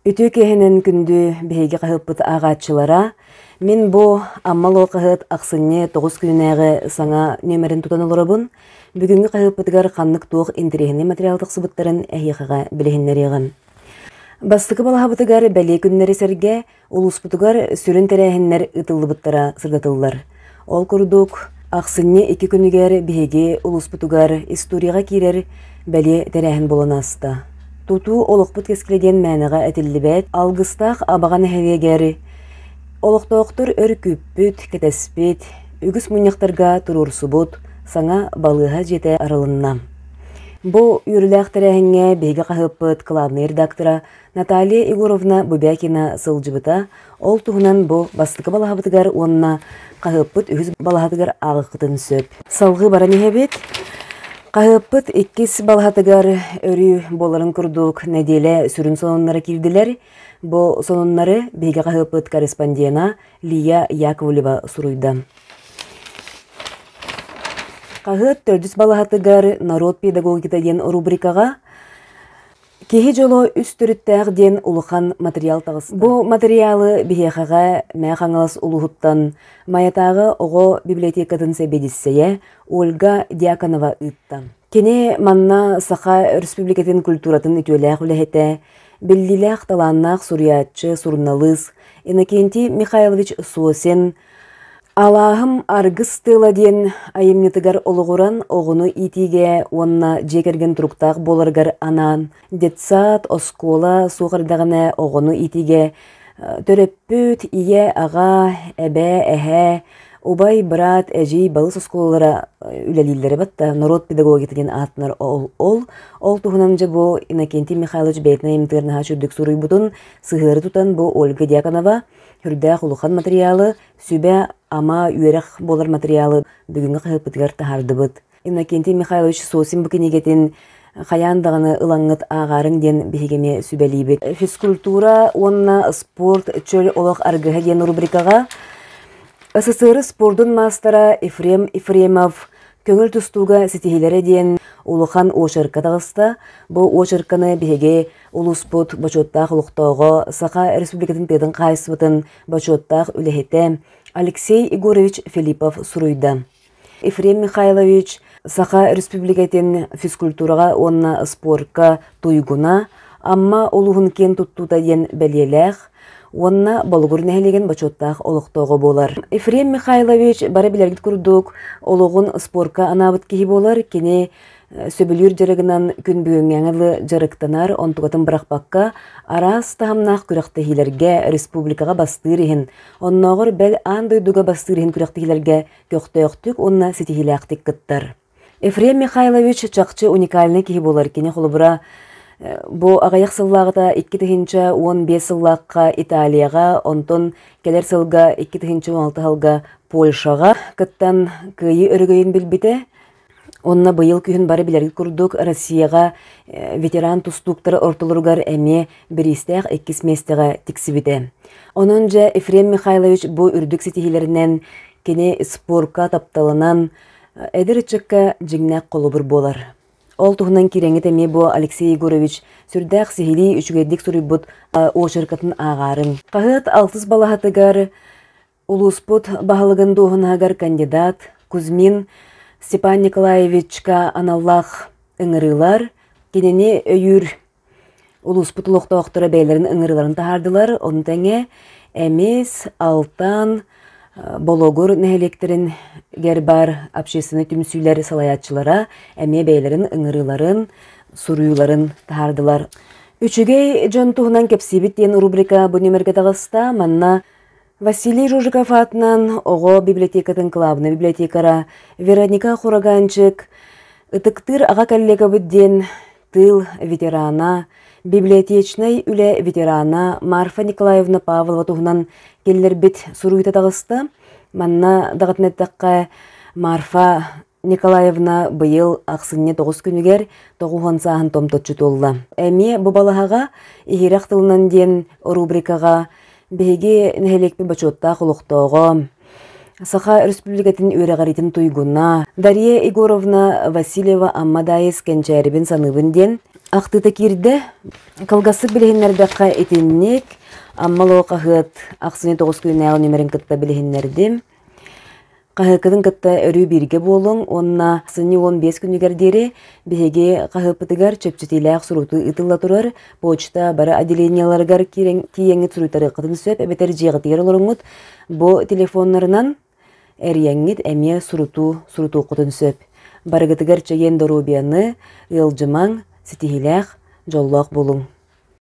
Үтүө киэһэнэн күндү биһиги хаһыаппыт ааҕааччылара, мин бу Амма Лоо хаһыат ахсынньы 9 күнүнээҕи саҥа нүөмэрин тутан олоробун. Бүгүҥҥү хаһыаппытыгар ханнык-туох интэриэһинэй материал тахсыбыттарын эһиэхэҕэ билиһиннэриэҕим. Бастакы балаһабытыгар бэлиэ күннэри сэргэ Улууспутугар сүрүн тэрээһиннэр ыытыллыбыттара сырдатыллар. Ол курдук, ахсынньы икки күнүгэр биһиги улууспутугар историяҕа киирэр бэлиэ тэрээһин буолан ааста. Тутуу олохпут кэскилэ диэн мээнэҕэ этиллибэт, алгыстаах Абаҕа нэһилиэгэр олохтоохтор өр күүппүт, кэтэспит, үгүс мунньахтарга туруорсубут саҥа балыыһа дьиэтэ арылынна. Бу үөрүүлээх тэрээһиҥҥэ биһиги хаһыаппыт кылаабынай редактора Наталья Егоровна Бубякина сылдьыбыта, ол туһунан бу бастакы балаһабытыгар уонна хаһыаппыт үһүс балаһатыгар ааҕыаххытын сөп. Салгыы баран иһэбит. Хаһыаппыт иккис балаһатыгар өрүү буоларын курдук нэдиэлэ сүрүн сонуннара киирдилэр. Бу сонуннары биһиги хаһыаппыт корреспондена Лия Яковлева суруйда. Хаһыат төрдүс балаһатыгар «Народ педагогика» диэн рубрикаҕа Киһи дьоло үс төрүттээх диэн улахан материал таҕыста. Бу материалы биһиэхэҕэ Мэҥэ Хаҥалас улууһуттан Майатааҕы оҕо библиотекатын сэбиэдиссэйэ Ольга Дьяконова ыытта. Кини манна Саха Өрөспүүбүлүкэтин культуратын үтүөлээх үлэһитэ, биллиилээх талааннаах суруйааччы, суруналыыс Иннокентий Михайлович Сосин Алааһым аргыс тыала диэн айымньытыгар олоҕуран оҕону иитиигэ уонна дьиэ кэргэн туруктаах буоларыгар анаан детсад, оскуола суох эрдэҕинэ оҕону иитиигэ төрөппүт, ийэ, аҕа, эбээ, эһээ, убай, быраат, эдьиий, балыс оскуолалара үлэлииллэрэ батта норуот педагогика диэн ааттанар ол ол ол туһунан дьэ бу Иннокентий Михайлович бэйэтин айымньытыгар наһаа үчүгдүк суруйбутун сыһыары тутан бу Ольга Дьяконова Сүрдээх улахан материалы, сүбэ-ама, үөрэх буолар материалы бүгүҥҥү хаһыаппытыгар таһаардыбыт. Иннокентий Михайлович Сосин бу кинигэтин хайаан даҕаны ылаҥҥыт ааҕаарыҥ диэн биһиги эмиэ сүбэлиибит. Физкультура уонна спорт чөл олох аргыһа диэн рубрикаҕа СССР спордун маастара Ефрем Ефремов көҥүл тустууга ситиһиилэрэ диэн улахан очерка таҕыста. Бу очерканы биһиги Улууспут бочуоттаах олохтооҕо, Саха Республикатын тыатын хаһаайыстыбатын бочуоттаах үлэһитэ Алексей Егорович Филиппов суруйда. Ефрем Михайлович Саха Республикатын физкультураҕа уонна спорка туйгуна, Амма улууһун киэн туттуута диэн бэлиэлээх уонна Болугур нэһилиэгин бочуоттаах олохтооҕо буолар. Ефрем Михайлович бары билэргит курдук олоҕун спорка анаабыт киһи буолар. Кини сөбүлүүр дьарыгынан күн бүгүҥҥээҥи дылы дьарыктанар, онтукатын бырахпакка, араас таһымнаах күрэхтэһиилэргэ республикаҕа бастыыр иһин, оннооҕор бэл аан дойдуга бастыыр иһин күрэхтэһиилэргэ көхтөөхтүк уонна ситиһиилээхтик кыттар. Ефрем Михайлович чахчы уникальнай киһи буолар. Кини холобура бу аҕыйах сыллааҕыта 2015 сыллаахха Италияҕа, онтон кэлэр сылга 2016 сылга Польшаҕа кыттан кыайыы өрөгөйүн билбитэ. Онно быйыл күһүн бары билэргит курдук Россияҕа ветеран тустууктары ортолоругар эмиэ бириистээх иккис миэстэҕэ тиксибитэ. Онон дьэ Ефрем Михайлович бу үрдүк ситиһиилэринэн кини спорка тапталынан эдэр ыччакка дьиҥнээх холобур буолар. Ол туһунан киирэҥҥит эмиэ бу Алексей Егорович сүрдээх сиһилии үчүгэйдик суруйбут очеркатын ааҕаарыҥ. Хаһыат алтыс балаһатыгар Улууспут баһылыгын дуоһунаһыгар кандидат Кузьмин Степан Николаевичка аналлаах ыҥырыылар, кинини өйүүр улууспут олохтоохторо бэйэлэрин ыҥырыыларын таһаардылар. Ону тэҥэ Эмис, Алтан, Бологур нэһилиэктэрин баар общественнай түмсүүлэр салайааччылара эмиэ бэйэлэрин ыҥырыыларын, суруйууларын таһаардылар. Үчүгэй дьон туһунан кэпсиибит диэн рубрика бу нүөмэргэ таҕыста. Манна Василий Жужиков аатынан оҕо библиотекатын кылаабынай библиотекара Вероника Хураганчик ытыктыыр аҕа коллегабыт диэн тыыл ветерана, библиотечнай үлэ ветерана Марфа Николаевна Павлова туһунан киллэрбит суруйта таҕыста. Манна даҕатан эттэххэ, Марфа Николаевна быйыл ахсынньы 9 күнүгэр 90 сааһын томточчу туолла. Эмиэ бу балаһаҕа Иһирэх тылынан диэн рубрикаҕа биһиги нэһилиэкпит бочуоттаах олохтооҕо, Саха Өрөспүүбүлүкэтин үөрэҕириитин туйгуна Дария Егоровна Васильева Амма Даайыс Кэнчээрибин саныыбын диэн. Ахтыыта киирдэ. Кылгастык билиһиннэрдэххэ итинник Амма Лоо хаһыат ахсынньы 9 күннээҕи нүмерин кытта билиһиннэрдим. Хаһыаккытын кытта өрүү бииргэ буолуҥ уонна ахсынньы 15 күнүгэр диэри биһиги хаһыаппытыгар чэпчэтиилээх суруутуу ыытылла турар почта бары отделениеларыгар киирэн тиийэҥҥит суруйтарыаххытын сөп эбэтэр дьиэҕитигэр олоруҥҥут бу телефоннарынан эрийэҥҥит эмиэ сурутуу сурутуоххутун сөп. Барыгытыгар чэгиэн доруобуйаны, ыалдьымаҥ, ситиһиилээх, дьоллоох буолуҥ.